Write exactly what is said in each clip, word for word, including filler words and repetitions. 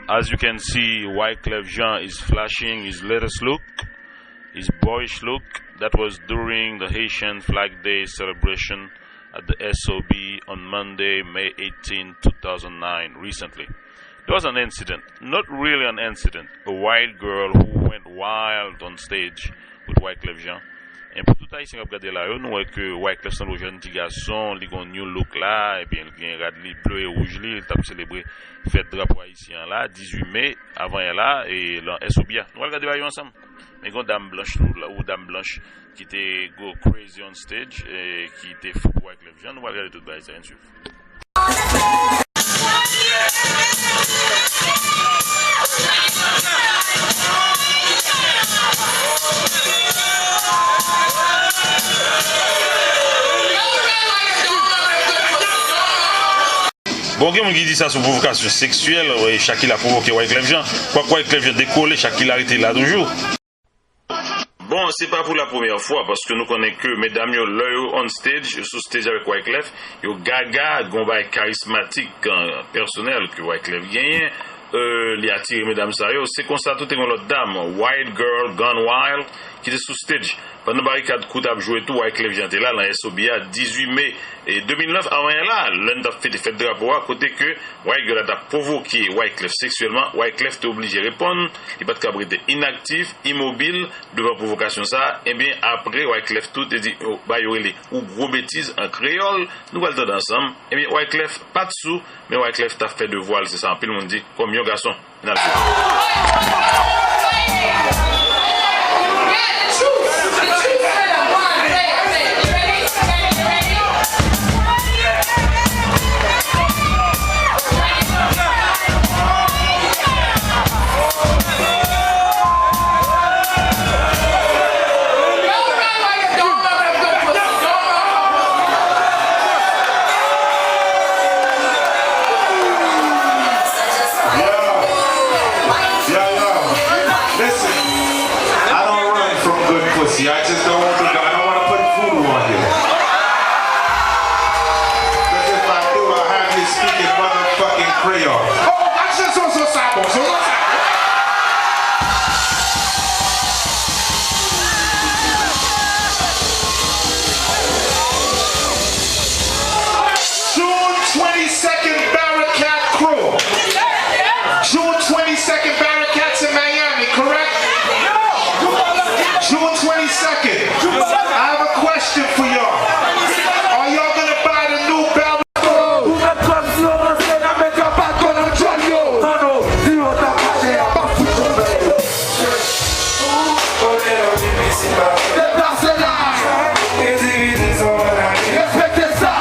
As you can see, Wyclef Jean is flashing his latest look, his boyish look, that was during the Haitian Flag Day celebration at the S O B on Monday, May eighteenth, two thousand nine, recently. There was an incident, not really an incident, a white girl who went wild on stage with Wyclef Jean. E pou tout Ayisyen k ap gade la yo, nou wè ke Wyclef sanble yon jèn ti gason, li gon new look la, ebyen, li gen rad li ble e wouj li, li t ap selebre fèt drapo ayisyen an la, dizuit me, avan yè la, e lan S O B a. Nou al gade bagay yo ansanm. Men gon dam blanch tou la, ou dam blanch ki te go crazy on stage, e ki te fou pou Wyclef Jean. Nou al gade tout bagay sa, ann swiv. Bon, gen moun ki di sa sou pwovokasyon seksyèl, e Shakira pwovoke Wyclef Jean. Kwak Wyclef Jean dekole, Shakira rete la toujou. Bon, se pa pou la premyè fwa, paske nou konnen ke medam yo, lè yo on stage, yo sou stage avèk Wyclef, yo gaga, gon bagay karismatik, e, pèsonèl ke Wyclef genyen, e, li atire medam sa yo. Se konsa tou te gon lòt dam, White Girl Gone Wild, ki te sou stage. Pandan barikad kout ap jwe tou, Wyclef Jean te la, lan S O B a, dizuit me, e, de mil nèf, avan yè la, lè n t ap fete fèt drapo a, kote ke White Girl la t ap pwovoke Wyclef seksyèlman, Wyclef te oblije reponn, li pa t kab rete inaktif, imobil, devan pwovokasyon sa a, ebyen, apre, Wyclef tou te di, yo, ba yo rele ou gwo betiz an kreyòl, nou pral tande ansanm. Ebyen, Wyclef pa t sou, men Wyclef t ap fè devwa l, se sa anpil moun di, kòm yon gason. N al swiv. Yo, yo, yo. Listen, I don't run from good pussy. I just don't want to, I don't want to put voodoo on you. 'Cause if I do, I'll have you speaking motherfucking Creole. Oh, aksyon Soso sa bon, Soso sa bon. June twenty-second, Barricade Crew. June twenty-second, Barricades in Miami, correct? June twenty-second. I have a question for y'all. Are y'all gonna buy the new Barricade? Ou mèt kòm si yo ranse nan men ka pa konn an djòl yo. Ann nou di yo ta pale a pa fout yo fè yo. Deplase la. Respekte sa.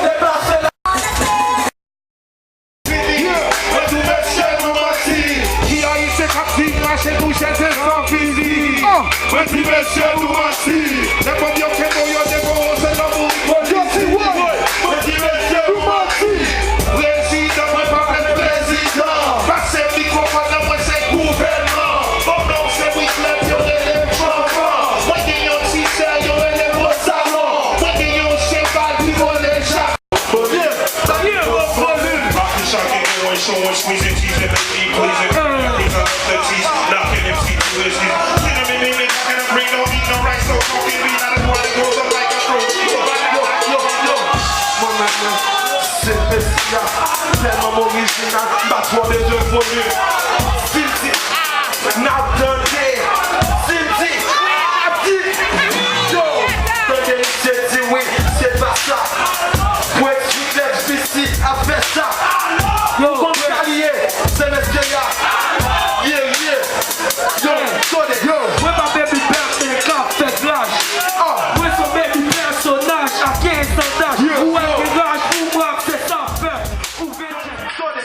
Deplase la. Mwen di mesye nou manti. Ki Ayisyen k ap di mache touche se san fini? Mwen di mesye nou manti. Lè kòb yo kenbe w, yo devore w, se lanmou li pwodui. Mwen di mesye nou manti. Prezidan, mwen pa menm prezidan. Pase mikwofòn nan, mwen se gouvènman. Bon, non, se Wyclef, yo rele fanfan. Mwen gen yon ti sè, yo rele Rosalon. Mwen gen yon cheval ki rele Jak. Bonye, sa ki gwo volim. Papi chak gen yon show, yon squeeze, tease, and the deep, please, and the deep, and the tease. Knocking M C to resist. Send them in, in, in, knocking them, bring no heat, no rice, no coffee, we not a boy, grow up like a pro. Yo, yo, yo, yo. Mwen menm, se Mesi a. Tèlman m orijinal, m pa twò bezwen volim. Filti, ah, n ap tande. Filti, ah, di. Yo, tande misye di wi, se pa sa. Pou eksplike F B C ap fè sa. Yo, ou konn sa li ye, se mesye a. Ye, ye. Yo, tande. Yo, mwen pa baby pèp, men k ap fè graj. Mwen se yon baby pèsonaj, a kenz an daj. Ou wè gen raj pou mwen, se sa fè. Ou vin di,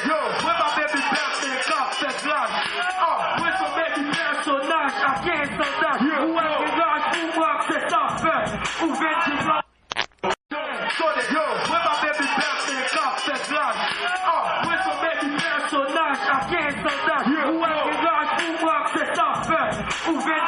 yo, mwen pa baby pèp, men k ap fè graj. Mwen se yon baby pèsonaj, a kenz an daj. Ou wè gen raj pou mwen, se sa fè. Ou vin di, yo, mwen pa baby pèp, men k ap fè graj. Mwen se yon baby pèsonaj, a kenz an daj. Ou wè gen raj pou mwen, se sa fè. Ou vin